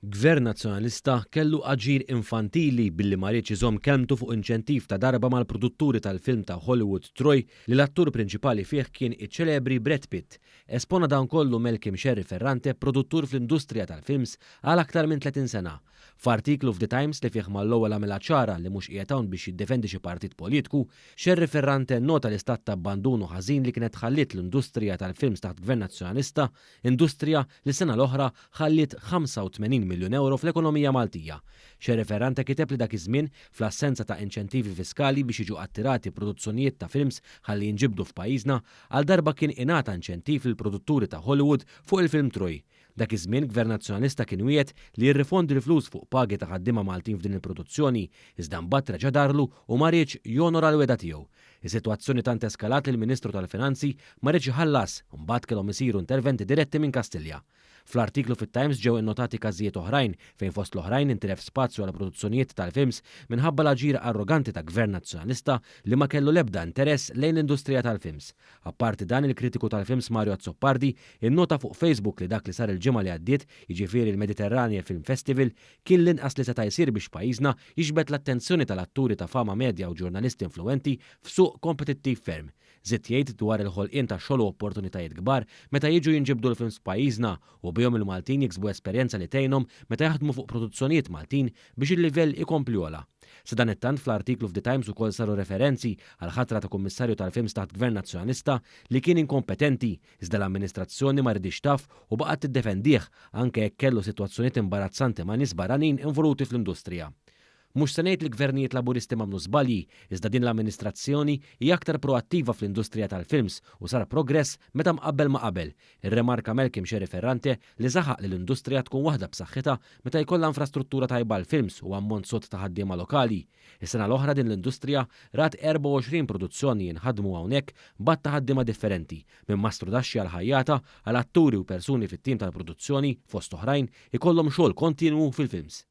Gvern Nazzjonalista kellu aġir infantili billi ma riedx iżomm kelmtu fuq inċentiv ta' darba mal-produtturi tal-film ta' Hollywood Troy li l-attur prinċipali fih kien iċ-ċelebri Brad Pitt. Espona dan kollu Malcolm Scerri Ferrante, produttur fl-industrija tal-films għal aktar minn 30 sena. F'artiklu f'The Times li fih mal-ewwel għamilha ċara li mhux qiegħed hawn biex jiddefendi xi partit politiku, Scerri Ferrante nnota l-istat ta' abbandunu ħażin li kienet ħalliet l-industrija tal-films taħt Gvern Nazzjonalista, industrija li sena l-oħra ħalliet 85 miljun euro fl-ekonomija Maltija. Scerri Ferrante kiteb li dak iż-żmien, fl-assenza ta' inċentivi fiskali biex jiġu attirati produzzjonijiet ta' films ħalli jinġibdu f'pajjiżna, għal darba kien ingħata inċentiv lill-produtturi ta' Hollywood fuq il-film Troy. Dak iż-żmien Gvern Nazzjonalista kien wiegħed li jirrifondi l-flus fuq pagi ta' ħaddiema Maltin f'din il-produzzjoni, iżda mbagħad reġa' darlu u ma riedx jonora l-wegħda tiegħu. Is-sitwazzjoni tant eskalat li l-Ministru tal-Finanzi ma riedx iħallas, mbagħad kellhom isiru interventi diretti minn Kastilja. Fl-artiklu fit-Times ġew innotati każijiet oħrajn fejn fost l-oħrajn intilef spazju għal produzzjonijiet tal-films minħabba l-aġir arroganti ta' Gvern Nazzjonalista li ma kellu l-ebda interess lejn l-industrija tal-films. Apparti dan, il-kritiku tal-films Mario Azzopardi innota fuq Facebook li dak li sar il-ġimgħa li għaddiet, jiġifieri l-Mediterranee Film Festival, kien l-inqas li seta' jsir biex pajjiżna jiġbed l-attenzjoni tal-atturi ta' fama medja u ġurnalisti influwenti f'suq kompetittiv ferm. Żied jgħid dwar il-ħolqien ta' xogħol u opportunitajiet kbar meta jiġu jinġibdu l-films f'pajjiżna u bihom il-Maltin jiksbu esperjenza li tgħinhom meta jaħdmu fuq produzzjonijiet Maltin biex il-livell ikompli jogħla. Sadanittant fl-artiklu f'The Times ukoll saru referenzi għall-ħatra ta' Kummissarju tal-Films taħt Gvern Nazzjonalista li kien inkompetenti iżda l-amministrazzjoni ma riditx taf u baqgħet tiddefendih anke jekk kellu sitwazzjonijiet imbarazzanti ma' nies barranin involuti fl-industrija. Mhux se ngħid li gvernijiet Laburisti m'għamlu żbalji, iżda din l-amministrazzjoni hi aktar proattiva fl-industrija tal-films u sar progress meta mqabbel ma' qabel, irrimarka Malcolm Scerri Ferrante li saħaq li l-industrija tkun waħda b'saħħitha meta jkollha infrastruttura tajba għall-films u ammont sod ta' ħaddiema lokali. Is-sena l-oħra din l-industrija rat 24 produzzjoni jinħadmu hawnhekk b'għadd ta' ħaddiema differenti, minn mastrudaxxi għal ħajjata, għal atturi u persuni fit-tim tal-produzzjoni, fost oħrajn, ikollhom xogħol kontinwu fil-films.